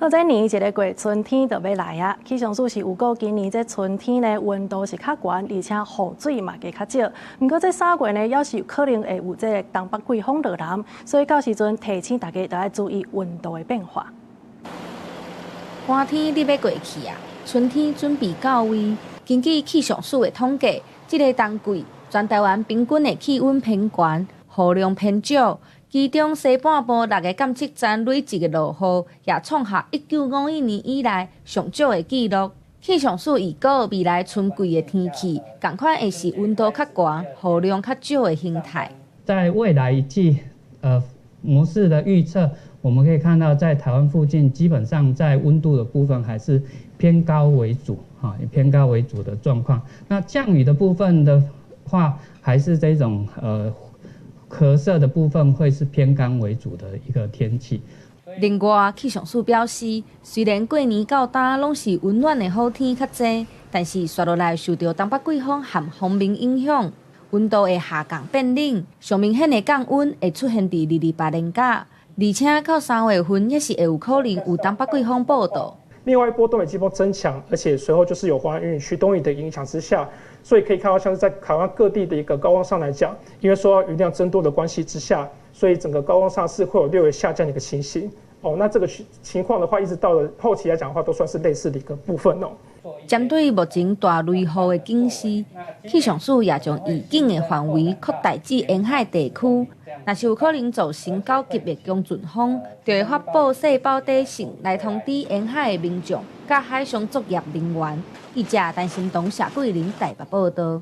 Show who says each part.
Speaker 1: 好，這年一个過春天就欲來啊！氣象署是預告今年這春天呢溫度是較懸，而且雨水嘛會較少。毋過這3月呢，猶是有可能會有這个東北季風落南，所以到時陣提醒大家著愛注意溫度的變化。
Speaker 2: 寒天欲過去啊，春天準備到位。根據氣象署的統計，這个冬季全台灣平均的氣溫偏懸，雨量偏少。其中西半部六个監測站累積的落雨，也創下1951年以來上少的紀錄。氣象署預告未來春季的天氣，仝款會是溫度較懸、雨量較少的形態。
Speaker 3: 在未來一季，模式的預測，我們可以看到，在台灣附近，基本上在溫度的部分還是偏高為主，哈，以偏高為主的狀況。那降雨的部分的話，還是這種褐色的部分會是偏乾為主的一個天氣。
Speaker 2: 另外，氣象署表示，雖然過年到今攏是溫暖的好天較濟，但是紲落來受著東北季風和鋒面影響，溫度會下降變冷，上明顯的降溫會出現佇二二八連假，而且到3月份也是會有可能有東北季風報到。
Speaker 4: 另外一波東北季風增強，而且隨後就是有華南雲雨區東移的影響之下，所以可以看到像是在台灣各地的一個高溫上來講，因為受到雲量增多的關係之下，所以整個高溫上是會有略微下降的一個情形。哦，那這個情況的話，一直到了後期來講的話，都算是類似的一個部分哦。
Speaker 2: 針對目前大雷雨的警示，氣象署也將預警的範圍擴大至沿海地區。若是有可能造成9級的強陣風，就會發布細胞短訊來通知沿海的民眾佮海上作業人員。記者陳新東、謝桂玲台北報道。